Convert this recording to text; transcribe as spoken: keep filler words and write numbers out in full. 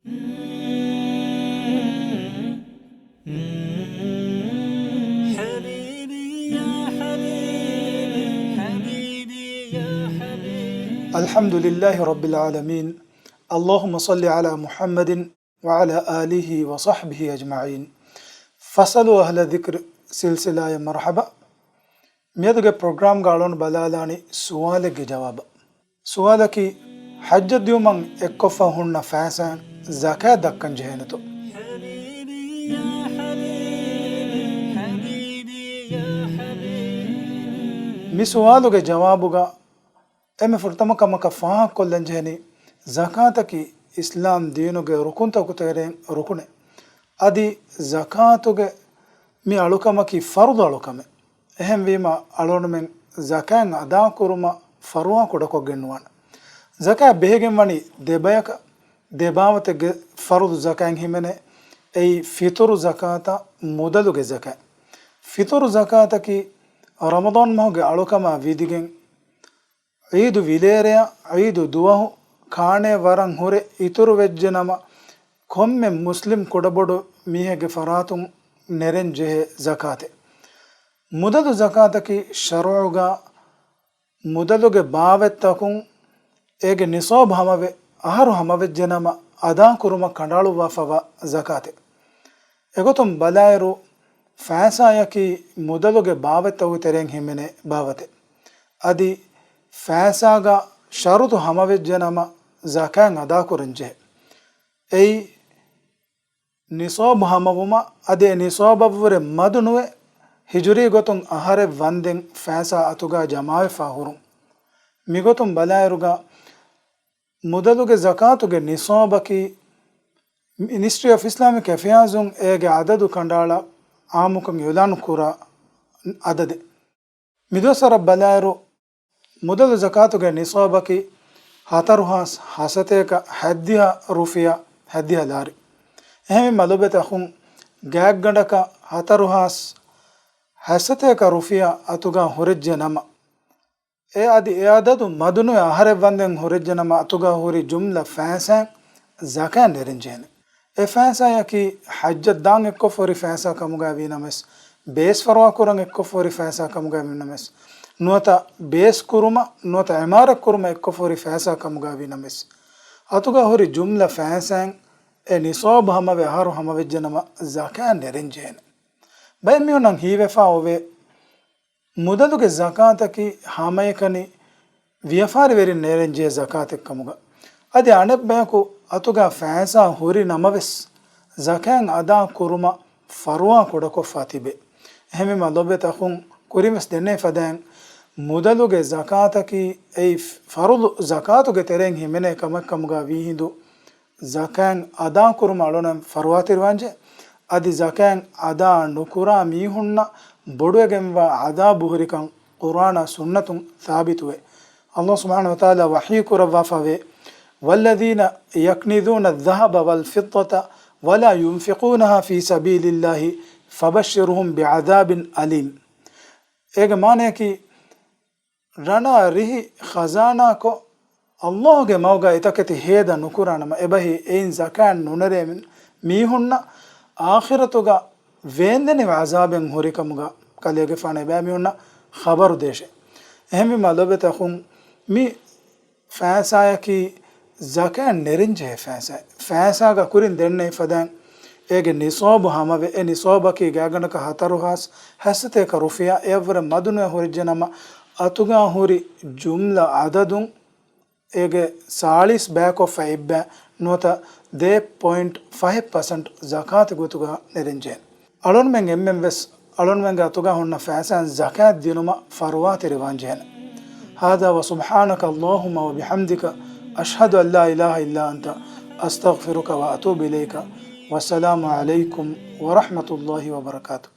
الحمد لله رب العالمين. اللهم صل على محمد وعلى آله وصحبه أجمعين. فاسألوا أهل الذكر ސިލްސިލާއަށް މަރުޙަބާ. މިއަދުގެ ޕްރޮގްރާމްގަ އަޅުން ބަލާލާނީ ސުވާލެއްގެ ޖަވާބަށް. ސުވާލަކީ، ޙައްޖަށް ދިއުމަށް އެއްކޮށްފަ ހުންނަ ފައިސާއިން ޒަކާތް ދައްކަން ޖެހޭނެތޯ؟ މި ސުވާލުގެ ޖަވާބުގަ އެންމެ ފުރަތަމަ ކަމަކަށް ފާހަގަކޮށްލަން ޖެހެނީ، ޒަކާތަކީ އިސްލާމް ދީނުގެ ރުކުންތަކުގެ ތެރެއިން ރުކުނެއް. އަދި ޒަކާތުގެ މި އަޅުކަމަކީ ފަރުޟު އަޅުކަމެއް. އެހެންވީމަ، އަޅުގަނޑުމެން ޒަކާތް އަދާކުރުމަށް ފަރުވާ ކުޑަކޮށްގެން ނުވާނެ. ޒަކާތް ބެހިގެންވަނީ ދެ ބަޔަކަށް، ދެ ބާވަތެއްގެ ފަރުޟު ޒަކާތް ހިމެނޭ. އެއީ ފިޠުރު ޒަކާތާ މުދަލުގެ ޒަކާތް. ފިޠުރު ޒަކާތަކީ ރަމަޟާން މަހުގެ އަޅުކަމާ ވިދިގެން، ޢީދު ވިލޭރެޔަށް ޢީދު ދުވަހު ކާނޭ ވަރަށް ހުރެ އިތުރު ވެއްޖެ ނަމަ، ކޮންމެ މުސްލިމް ކުޑަބޮޑު މީހެއްގެ ފަރާތުން ނެރެން ޖެހޭ ޒަކާތެއް. މުދަލު ޒަކާތަކީ ޝަރުޢުގަ މުދަލުގެ ބާވަތްތަކުން އޭގެ ނިޞާބު ހަމަވެ، އަހަރު ހަމަވެއްޖެ ނަމަ، އަދާކުރުމަށް ކަނޑައަޅުއްވާފަވާ ޒަކާތެއް. އެގޮތުން ބަލާއިރު، ފައިސާއަކީ މުދަލުގެ ބާވަތްތަކުގެ ތެރެއިން ހިމެނޭ ބާވަތެއް. އަދި ފައިސާގަ ޝަރުޠު ހަމަވެއްޖެ ނަމަ، ޒަކާތް އަދާކުރަން ޖެހޭ. އެއީ، ނިޞާބު ހަމަވުމަށް އަދި އެ ނިޞާބަށްވުރެ މަދު ނުވެ، ހިޖުރީ ގޮތުން އަހަރެއް ވަންދެން ފައިސާ އަތުގަ ޖަމާވެފަ ހުރުން. މިގޮތުން ބަލާއިރުގަ، މުދަލުގެ ޒަކާތުގެ ނިޞާބަކީ، މިނިސްޓްރީ އޮފް އިސްލާމިކް އެފެއާޒުން އޭގެ އަދަދު ކަނޑައަޅާ އާއްމުކޮށް އިޢުލާނު ކުރާ އަދަދެއް. މިދުވަސްވަރަށް ބަލާއިރު، މުދަލު ޒަކާތުގެ ނިޞާބަކީ ހަތަރު ހާސް ހަސަތޭކަ ހައްދިހަ ރުފިޔާ ހައްދިހަ ލާރި. އެހެންވީމަ ލޮބުވެތި އަޚުން، ގާތްގަނޑަކަށް ހަތަރު ހާސް ހަސަތޭކަ ރުފިޔާ އަތުގަ ހުރެއްޖެ ނަމަ، އެ އަދި އެ އަދަދު މަދުނުވެ އަހަރެއް ވަންދެން ހުރެއްޖެ ނަމަ، އަތުގަ ހުރި ޖުމްލަ ފައިސާއިން ޒަކާތް ނެރެން ޖެހޭނެ. އެ ފައިސާއަކީ ޙައްޖަށް ދާން އެއްކޮށްފަ ހުރި ފައިސާ ކަމުގައި ވީ ނަމަވެސް، ބޭސް ފަރުވާ ކުރަން އެއްކޮށްފަ ހުރި ފައިސާ ކަމުގައި ވީ ނަމަވެސް، ނުވަތަ ބޭސް ކުރުމަށް ނުވަތަ އިމާރަތް ކުރުމަށް އެއްކޮށްފަ ހުރި ފައިސާ ކަމުގައި ވީ ނަމަވެސް، އަތުގަ ހުރި ޖުމްލަ ފައިސާއިން އެ ނިޞާބު ހަމަވެ އަހަރު ހަމަވެއްޖެ ނަމަ، ޒަކާތް ނެރެން ޖެހޭނެ. ބައެއް މީހުންނަށް ހީވެފަ އޮވޭ، މުދަލުގެ ޒަކާތަކީ ހަމައެކަނި ވިޔަފާރިވެރިން ނެރެން ޖެހޭ ޒަކާތެއް ކަމުގަ. އަދި އަނެއްބަޔަކު އަތުގަ ފައިސާ ހުރި ނަމަވެސް، ޒަކާތް އަދާ ކުރުމަށް ފަރުވާ ކުޑަކޮށްފަ ތިބޭ. އެހެންވީމަ ލޮބުވެތި އަޚުން، ކުރިންވެސް ދެންނެވި ފަދައިން، މުދަލުގެ ޒަކާތަކީ އެއީ ފަރުޟު ޒަކާތުގެ ތެރެއިން ހިމެނޭ ކަމެއް ކަމުގަ ވީހިނދު، ޒަކާތް އަދާކުރުމަށް އަޅުން ފަރުވާތެރިވާންޖެ. އަދި ޒަކާތް އަދާ ނުކުރާ މީހުންނަށް ބޮޑުވެގެންވާ ޢަޛާބު ހުރިކަން ޤުރްއާނާ ސުންނަތުން ސާބިތުވޭ. ﷲ ސުބްޙާނަހޫ ވަތަޢާލާ ވަޙީ ކުރައްވާފަވޭ، والذين يكنزون الذهب والفضة ولا ينفقونها في سبيل الله فبشرهم بعذاب أليم. އޭގެ މާނަޔަކީ، ރަނާ ރިހި ޚަޒާނާކޮށް، ﷲގެ މަގުގަ އެތަކެތި ހޭދަ ނުކުރާނަމަ، އެބަހީ އެއިން ޒަކާތް ނުނެރޭ މީހުންނަށް އާޚިރަތުގަ ވޭންދެނިވި ޢަޛާބެއް ހުރިކަމުގަ ކަލޭގެފާނު އެބައިމީހުންނަށް ޚަބަރު ދޭށޭ. އެހެންވީމަ ލޮބުވެތި އަޚުން، މި ފައިސާއަކީ ޒަކާތް ނެރެންޖެހޭ ފައިސާއެއް. ފައިސާގަ ކުރިން ދެންނެވި ފަދައިން، އޭގެ ނިޞާބު ހަމަވެ، އެ ނިޞާބަކީ ގާތްގަނޑަކަށް ހަތަރު ހާސް ހަސަތޭކަ ރުފިޔާ، އެއަށްވުރެ މަދުނުވެ ހުރެއްޖެ ނަމަ، އަތުގަ ހުރި ޖުމްލަ އަދަދުން އޭގެ ސާޅީސް ބައިކޮށްފަ އެއްބައި ނުވަތަ ދެ ޕޮއިންޓް ފަހެއް ޕަސެންޓް ޒަކާތު ގޮތުގަ ނެރެންޖެހޭނެ. އަޅުންމެން އެންމެން ވެސް އަޅުންމެންގެ އަތުގަ ހުންނަ ފައިސާއިން ޒަކާތް ދިނުމަށް ފަރުވާތެރިވާންޖެހޭނެ. هذا وسبحانك اللهم وبحمدك، أشهد أن لا إله إلا أنت، أستغفرك وأتوب إليك. والسلام عليكم ورحمة الله وبركاته.